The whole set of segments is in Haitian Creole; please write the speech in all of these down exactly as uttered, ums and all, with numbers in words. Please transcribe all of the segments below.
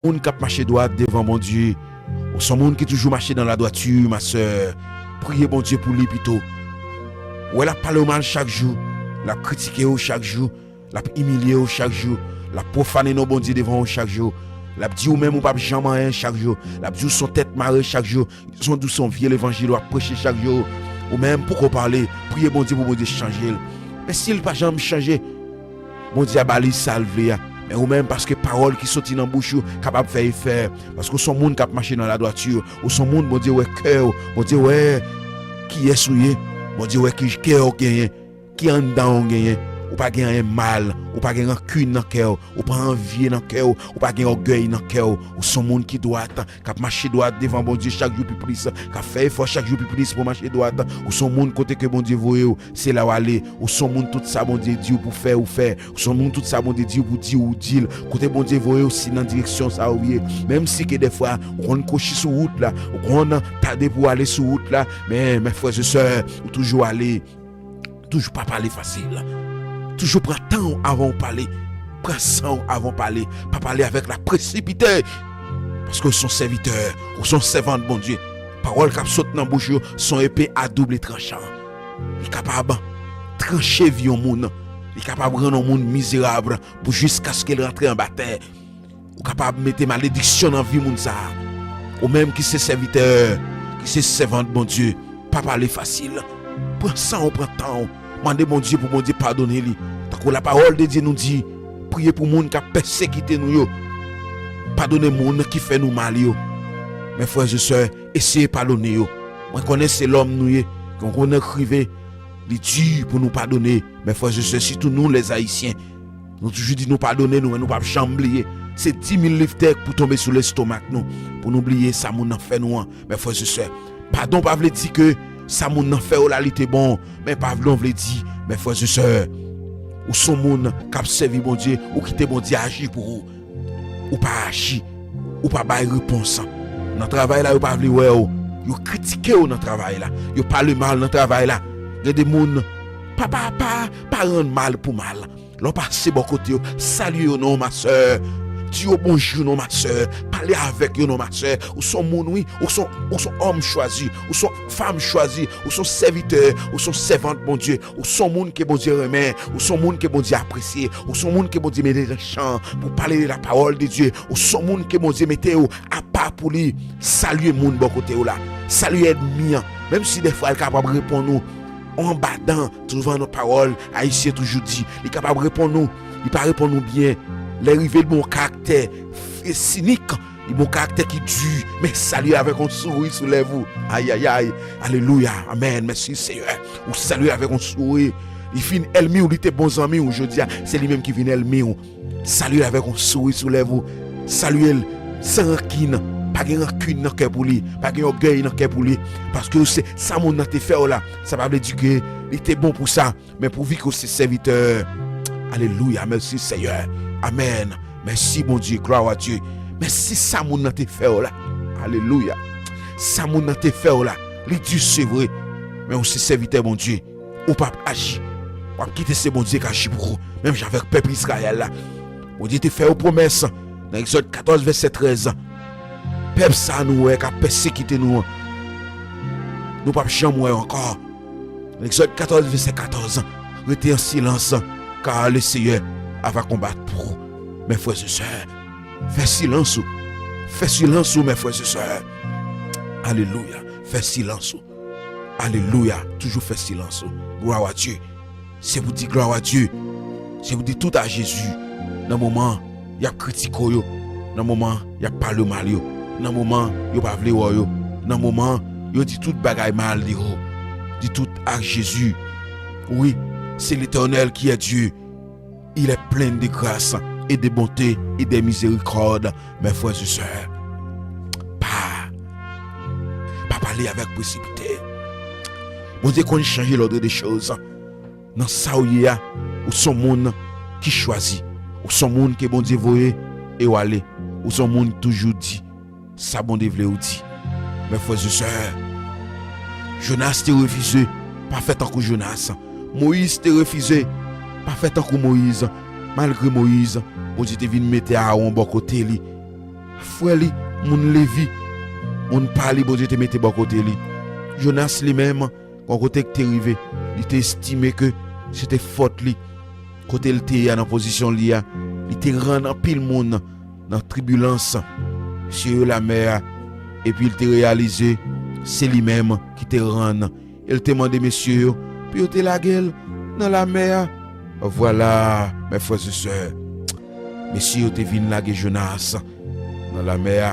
Moun k ap mache dwat devan Bondye. Ou se yon moun ki toujou mache nan ladwati, ma sè. Priye Bondye pou li pito. Ou wè l ap pale w mal chak jou. L ap kritike w chak jou. L ap imilye w chak jou. L ap pwofane non Bondye devan w chak jou. L ap di w menm ou p ap janm anyen chak jou. L ap di w se yon tèt mare chak jou. Son di w se yon vye levanjil w ap preche chak jou. Ou menm poko pale, priye Bondye pou Bondye chanje l. Men si l pa janm chanje, Bondye a ba li sa l vle a. Men ou menm, paske pawòl ki soti nan bouch ou kapab fè efè. Paske w se yon moun k ap mache nan ladwati. Ou se yon moun Bondye wè kè w. Bondye wè kiyès ou ye. Bondye wè ki kè w genyen, ki anndan w genyen. Ou pa gen anyen mal. Ou pa gen rankin nan kè w. Ou pa anvye nan kè w. Ou pa gen ògèy nan kè w. Ou se yon moun ki dwat, k ap mache dwat devan Bondye chak jou pi plis, k ap fè efò chak jou pi plis pou mache dwat. Ou se yon moun kote ke Bondye voye w, se la w ale. Ou se yon moun tout sa Bondye di w pou fè, ou fè. Ou se yon moun tout sa Bondye di w pou di, ou di l. Kote Bondye voye w, si nan direksyon sa ou ye. Menm si ke dèfwa, ou konn kwochi sou wout la, ou konn tade pou w ale sou wout la, men, men frè e sè, ou toujou ale. Toujou pa pale fasil. Toujou pran tan w avan w pale. Pran san w avan w pale. Pa pale avèk lapresipite. Paske w se yon sèvitè, w se yon sèvant Bondye. Pawòl k ap sot nan bouch yo se yon epe a doub tranchan. Li kapab tranche vi yon moun. Li kapab rann yon moun mizerab pou jiskaske l rantre anba tè. Ou kapab mete malediksyon nan vi moun sa a. Ou menm ki se sèvitè, ki se sèvant Bondye, pa pale fasil. Pran san w, pran tan w. Mande Bondye pou Bondye padone li. Tankou lapawòl de Dye nou di, priye pou moun k ap pèsekite nou yo. Padone moun ki fè nou mal yo. Men frè e sè, eseye padone yo. Mwen konnen se lòm nou ye. Mwen konnen k rive, li di pou nou padone. Men frè e sè, sitou nou lèzayisyen, nou toujou di nou padone nou, men nou p ap janm bliye. Se dimil liv tè k pou tonbe sou lestomak nou, pou nou bliye sa moun nan fè nou an. Men frè e sè, padon pa vle di ke sa moun nan fè w la li te bon. Men padon vle di, men frè e sè, ou se yon moun k ap sèvi Bondye, ou kite Bondye aji pou ou. Ou pa aji, ou pa bay repons. Nan travay la, yo pa vle wè w. Yo kritike w nan travay la. Yo pale mal nan travay la. Gen de moun, pa, pa, pa, pa rann mal pou mal. Lè w pase bò kote yo, salye yo non, ma sè. Di yo bonjou non, ma sè. Pale avèk yo non, ma sè. Ou se yon moun, wi. Ou se yon, ou se yon òm chwazi. Ou se yon fanm chwazi. Ou se yon sèvitè. Ou se yon sèvant Bondye. Ou se yon moun ke Bondye renmen. Ou se yon moun ke Bondye apresye. Ou se yon moun ke Bondye mete nan chan pou pale de la parole de Dieu. Ou se yon moun ke Bondye mete w apa pou li. Salye moun bò kote w la. Salye ènmi an. Menm si dèfwa l kapab reponn ou anbadan, souvan nan pawòl ayisyen toujou di, li kapab reponn ou, li pa reponn ou byen. Lè rive l gen yon karaktè f-, sinik, li gen yon karaktè ki di, men salye avèk yon souri sou lèv ou. Ayayay, alelouya, amèn, mèsi Seyè. Ou salye avèk yon souri. Li fin ènmi w, li te bon zanmi w, jodi a, se li menm ki vin ènmi w. Salye l avèk yon souri sou lèv ou. Salye l san rankin. Pa gen rankin nan kè pou li. Pa gen ògèy nan kè pou li. Paske se sa moun nan te fè w la, sa pa vle di ke li te bon pou sa. Men pouvi ke w se sèvitè. Alelouya. Mèsi, Seyè. Amèn. Mèsi, Bondye. Glwa a Dye. Mèsi sa moun nan te fè w la. Alelouya. Sa moun nan te fè w la, li di se vre. Men w se sèvitè Bondye. Ou p ap aji. W ap kite se Bondye k aji pou ou. Menm jan avèk pèp Izrayèl la. Bondye te fè yo pwomès nan Egzòd katòz, vèsè trèz. Pèp sa a nou wè k ap pèsekite nou an, nou p ap janm wè yo ankò. Egzòd katòz, vèsè katòz. Rete an silans, car le Seigneur va combattre pour vous. Men frè e sè, fè silans ou. Fè silans ou, men frè e sè. Alelouya. Fè silans ou. Alelouya. Toujou fè silans ou. Glwa a Dye. Se pou di glwa a Dye. Se pou di tout a Jezi. Nan moman y ap kritike w yo, nan moman y ap pale w mal yo, nan moman yo pa vle wè w yo, nan moman yo di tout bagay mal de ou, di tout ak Jezi. Wi, c'est l'Éternel qui est Dieu. Il est plein de grâce et de bonté et de miséricorde, mes frères et sœurs. Pa, pa pale avèk presipite. Bondye konn chanje l'ordre des choses. Nan sa w ye a, ou se yon moun ki chwazi. Ou se yon moun ke Bondye voye e w ale. Ou se yon moun ki toujou di sa Bondye vle ou di. Men frè e sè, Jonas te refize, pa fè tankou Jonas. Moyiz te refize, pa fè tankou Moyiz. Malgre Moyiz, Bondye te vin mete Aawon bò kote li. Frè li, moun Levi, moun pa li, Bondye te mete bò kote li. Jonas li menm, yon kote ki te rive, li te estime ke se te fòt li. Kote l te ye a, nan pozisyon li a, li te rann anpil moun nan tribilans, sou lanmè a, epi l te reyalize se li menm ki te rann. E l te mande mesye yo pou yo te lage l nan lanmè a. Vwala, mè frè e sè, mesye yo te vin lage Jonas nan lanmè a.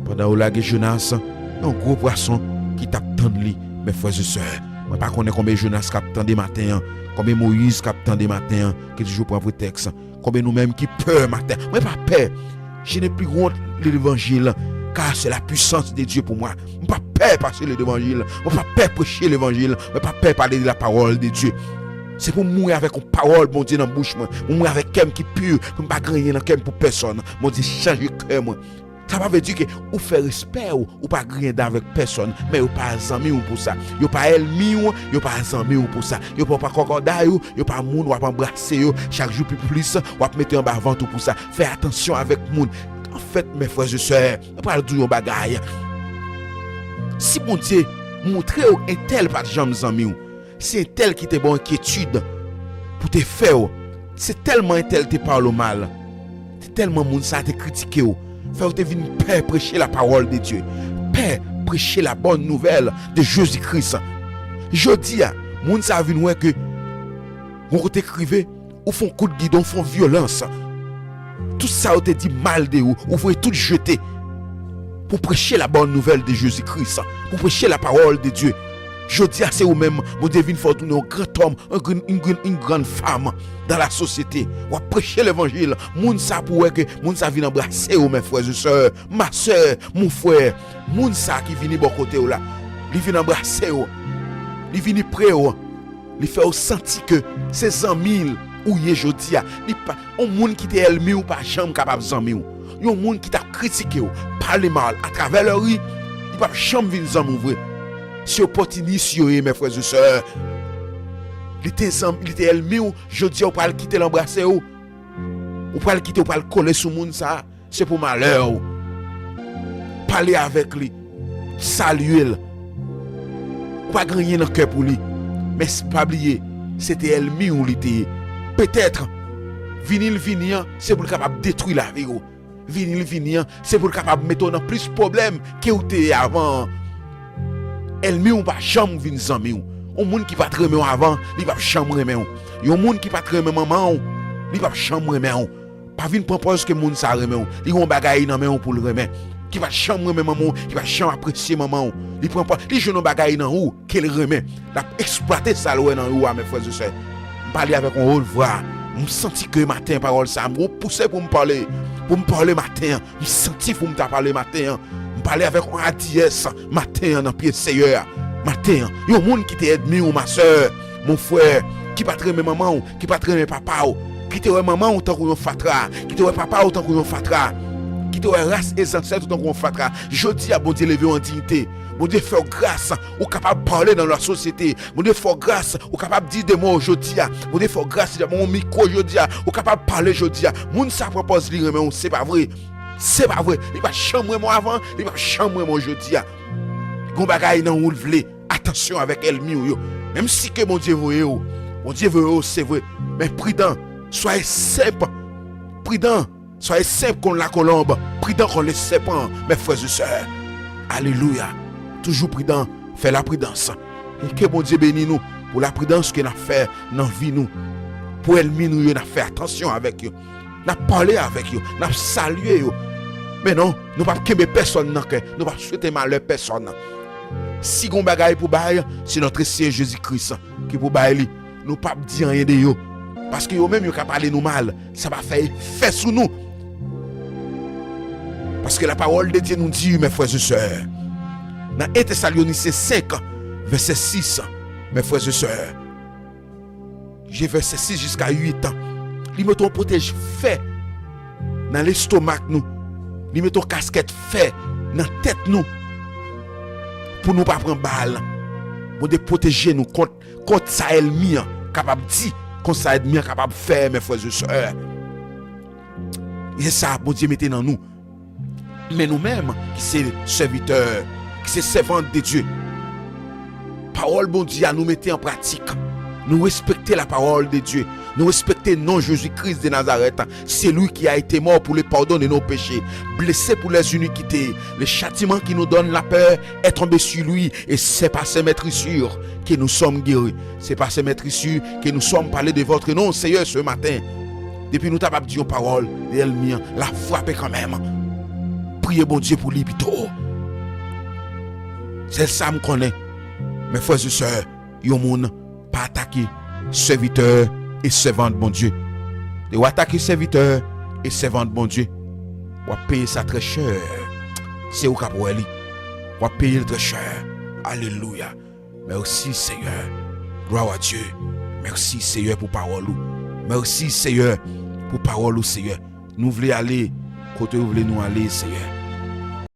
Pandan yo lage Jonas, yon gwo pwason ki t ap tann li, mè frè e sè. Mwen pa konnen konbyen Jonas k ap tande maten an, konbyen Moyiz k ap tande maten an, ki toujou pran pretèks. Konbyen nou menm ki pè maten? Mwen pa pè. Je n'ai plus honte de l'évangile, car c'est la puissance de Dieu pour moi. Mwen pa pè pase levanjil. Mwen pa pè preche levanjil. Mwen pa pè pale de la parole de Dieu. Se pou m mouri avèk yon pawòl Bondye nan bouch mwen. Pou m mouri avèk kè m ki pi, pou m pa gen anyen nan kè m pou pèsòn. Bondye chanje kè mwen. Sa pa vle di ke ou fè respè w, ou pa griyen dan avèk pèsòn, men yo pa zanmi w pou sa. Yo pa ènmi w, yo pa zanmi w pou sa. Yo pa, pa kòkòday ou, yo pa moun w ap anbrase yo chak jou pi plis, w ap mete anba vant ou pou sa. Fè atansyon avèk moun. Anfèt, mè frè e sè, mwen pral di w yon bagay. Si Bondye montre w entèl pa t janm zanmi w, se entèl ki te ba w enkyetid pou te fè w, se tèlman entèl te pale w mal, se tèlman moun sa a te kritike w, fè w te vin pè preche la parole de Dieu, pè preche la bonne nouvelle de Jésus-Christ. Jodi a, moun sa a vin wè ke yon kote k rive, ou fè yon kout gidon, fè yon vyolans. Tout sa yo te di mal de ou, ou voye tout jete pou preche la bonne nouvelle de Jésus-Christ, pou preche la parole de Dieu. Jodi a, se ou menm, Bondye vin fè w tounen yon gran tòm, yon gran, yon gran, yon gran fanm dans la société. W ap preche levanjil, moun sa pou wè ke moun sa vin anbrase w, mè frè e sè, ma sè, mon frè. Moun sa ki vini bò kote w la, li vin anbrase w, li vini pre w, li fè w santi ke se zanmi l ou ye jodi a. Li pa, yon moun ki te ènmi w pa janm kapab zanmi w. Yon moun ki t ap kritike w, pale mal atravè lari, li p ap janm vin zanmi w vre. Se opòtinis yo ye, mè frè e sè. Li te zanmi, li te ènmi w, jodi a ou pral kite l anbrase w. Ou pral kite, ou pral kole sou moun sa a. Se pou malè w. Pale avèk li. Salye l. Ou pa gen anyen nan kè pou li. Men s-, pa bliye, se te ènmi w li te ye. Petèt, vini l vini an, se pou l kapab detwi lavi w. Vini l vini an, se pou l kapab mete w nan plis pwoblèm ke w te ye avan an. Ènmi w pa janm vin zanmi w. Yon moun ki pa t renmen w avan, li p ap janm renmen w. Yon moun ki pa t renmen manman w, li p ap janm renmen w. Pa vin pran pòz ke moun sa renmen w. Li gen yon bagay nan men w pou l renmen. Ki pa t janm renmen manman w, ki pa t janm apresye manman w. Li pran pòz, li jwenn yon bagay nan ou ke l renmen. L ap eksplwate sa l wè nan ou a, mè frè e sè. M pale avèk yon wot vwa. M santi ke maten pawòl sa a, m gon pouse pou m pale. Pou m pale maten an. M santi pou m ta pale maten an. M pale avèk yon adiyès maten an nan pye Seyè a. Maten an. Yon moun ki te ènmi w, ma sè, mon frè, ki pa t renmen manman w, ki pa t renmen papa w, ki te wè manman w tankou yon fatra, ki te wè papa w tankou yon fatra, ki te wè ras e zansèt ou tankou yon fatra. Jodi a, Bondye leve w an diyite. Bondye fè w gras, ou kapab pale nan lasosyete. Bondye fè w gras, ou kapab di de mo jodi a. Bondye fè w gras, li ban w yon mikwo jodi a, ou kapab pale jodi a. Moun sa pran pòz li renmen w, se pa vre. Se pa vre. Li pa t janm renmen w avan, li p ap janm renmen w jodi a. Gon bagay nan ou l vle. Atansyon avèk ènmi w yo. Menm si ke Bondye voye w, Bondye voye w, se vre. Men pridan, soyez simple. Pridan, soyez simple comme la colombe, prudent comme le serpent, mes frères et sœurs. Alelouya. Toujou pridan, fè lapridans. E ke Bondye beni nou pou lapridans ke n ap fè nan vi nou. Pou ènmi nou yo, n ap fè atansyon avèk yo. N ap pale avèk yo, n ap salye yo. Men non, nou p ap kenbe pèsòn nan kè, nou p ap swete malè pèsòn. Si gon bagay pou bay, se Notre Seigneur Jésus-Christ ki pou bay li. Nou p ap di anyen de yo. Paske yo menm yo ka pale nou mal, sa pa fè efè sou nou. Paske la parole de Dieu nous dit, mes frères et sœurs, nan en Tesalonisyen senk, vèsè sis, mes frères et sœurs, je vèsè sis jiska uit, li mete yon pwotèj fè nan lestomak nou, li mete yon kaskèt fè nan tèt nou, pou nou pa pran bal. Bondye pwoteje nou kont, kont sa ènmi an kapab di, kont sa ènmi an kapab fè, mes frères et sœurs. E se sa Bondye mete nan nou. Men nou menm ki se sèvitè, ki se sèvant de Dye, pawòl Bondye a nou mete an pratik. Nou respekte la parole de Dieu. Nou respekte non Jezi Kris de Nazarèt. C'est lui qui a été mort pour le pardon de nos péchés, blessé pour les iniquités. Le châtiment qui nous donne la paix est tombé sur lui, et c'est par ses meurtrissures que nous sommes guéris. C'est par ses meurtrissures que nous sommes parlés de votre nom, Seigneur, ce matin. Depi nou ta p ap di yon pawòl, lènmi an la frape kanmenm. Priye Bondye pou li pito. Sèl sa m konnen, mes frères et sœurs, yon moun pa atake sèvitè e sèvant Bondye. Lè w atake sèvitè e sèvant Bondye, w ap peye sa trè chè. Se ou k ap wè li. W ap peye l trè chè. Alelouya. Mèsi, Seyè. Glwa a Dye. Mèsi, Seyè, pou pawòl ou. Mèsi, Seyè, pou pawòl ou, Seyè. Nou vle ale kote ou vle nou ale, Seyè.